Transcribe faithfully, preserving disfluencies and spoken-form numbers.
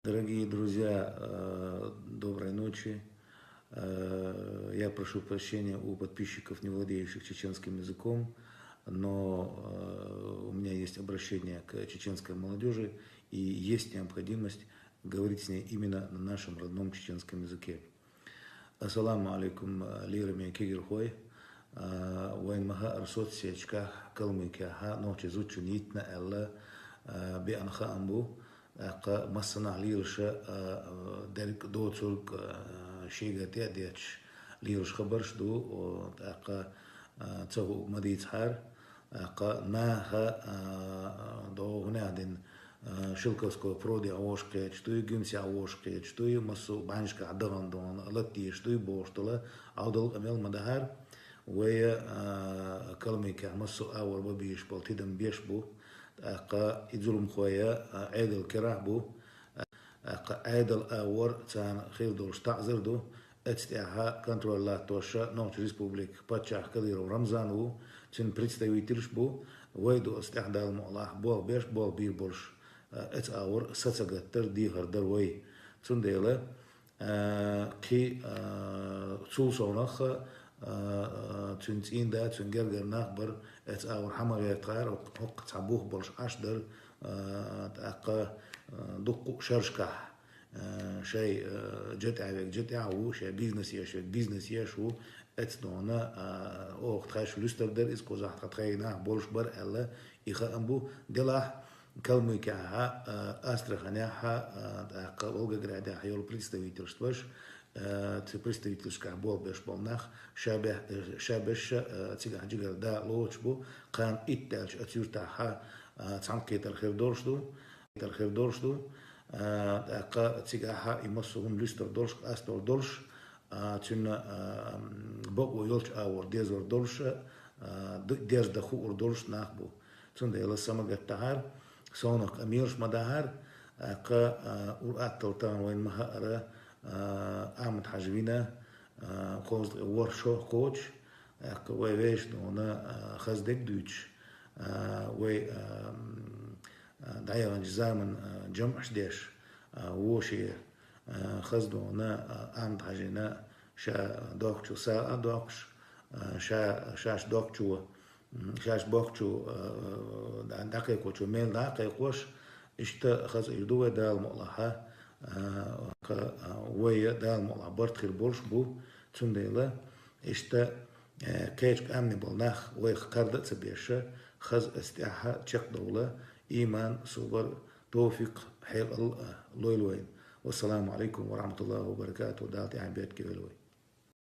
Дорогие друзья, э, доброй ночи. Э, Я прошу прощения у подписчиков, не владеющих чеченским языком, но э, у меня есть обращение к чеченской молодежи, и есть необходимость говорить с ней именно на нашем родном чеченском языке. Ассаламу алейкум, лераме кегийрхой. Вайн ма хаар соцсеташкахь Калмыкехь нохчий зудчун йитина аьлла, биъна хаам бу. ТӀаккха массанахьа лелаш дерг, доцург, шега тӀе а детташ лелаш хабарш ду. ТӀаккха ца хууг ма дийцахьара. ТӀаккха наха догӀу хӀунех дина, Шелковского проде а вовшах кхеташ дуй, Гимсе а вовшах кхеташ дуй, массо а бӀаьннашкахь дахана дона латта дезаш дуй бохуш дола Ӏовдал къамел ма дахьара. Вай Калмыкехь массо а агӀор бан безаш бола тидам беш бу. ТӀаккха и зуламхой Ӏедал керахь бу. ТӀаккха Ӏедал агӀор царна хир долуш таӀзар ду. Эцу тӀехь контроль латтош Нохчийн Республикан паччахь Кадыров Рамзан ву, цуьнан представителаш бу. Вай ду оцу тӀехь, Далла мукъалахь, болх беш, болх бийр болуш, эцу агӀор са ца гатдар, дехар дар вай. Цундела кхин цул совнаха цуьнан цӀийнда, цуьнан гергара нах бара, эцу агӀор хьан ма гӀертахьара, хӀокху цхьа бух болуш Ӏаш дара. ТӀаккха дуккха а шерашкахь шай жа тӀехь верг жа тӀехь а ву, шай бизнес еш верг бизнес еш ву. Эцу дона оха тхаьш луьстар дара иза, кхузахь тхан тхайн нах болуш бара аьлла, и хаам бу. Делахь Калмыкехь, Астраханехь, тӀаккха Волгоградехь йолу представительстваш, цу представительствашкахь болх беш болу нах ша беш, ша беш, цигахь жигара да лоцуш бу. Кхана итт даьлча оцу юьртахь цхьаьнакхетар хир долуш ду. Хир долуш ду. ТӀаккха цигахь и массо а хӀума луьстур долуш, къастор долуш, цуьнан бакъо йолчу агӀор дезор долуш, дерза дан хуур долуш нах бу. Цундела са ма гатдахьара, совнаха къамелаш ма дахьара. ТӀаккха ур-атталла тахана вайна ма хаара, Ахьмад-Хьаьжа вина, кхузткъе ворхӀ шо кхочуш, тӀаккха вай вешан дона хаза дерг дуьйцуш, вай дӀаяханчу заманан жамӀаш деш, воший, хаза дона Ахьмад-Хьаьжина ша дохкучу сагӀа а доккхуш, ша, шаьш дохкучу, шаьш бохкучу дӀакхайкхочо мел дӀа а кхайкхош, иштта хаза ир ду вай, Далла мукъалахь, кха, вай Далла мукъалахь барт хир болуш бу. Цундела иштта кхечу къаьмнийн болу нах вайх карда а ца беш, хаза эцу тӀехь чекхдовла, ийман, собар, тофикъ, хьекъал а лойла вайна. Вассаламу алейкум ва рахматуллахи ва баракатуху. Дала тӀехь беркате войла вай.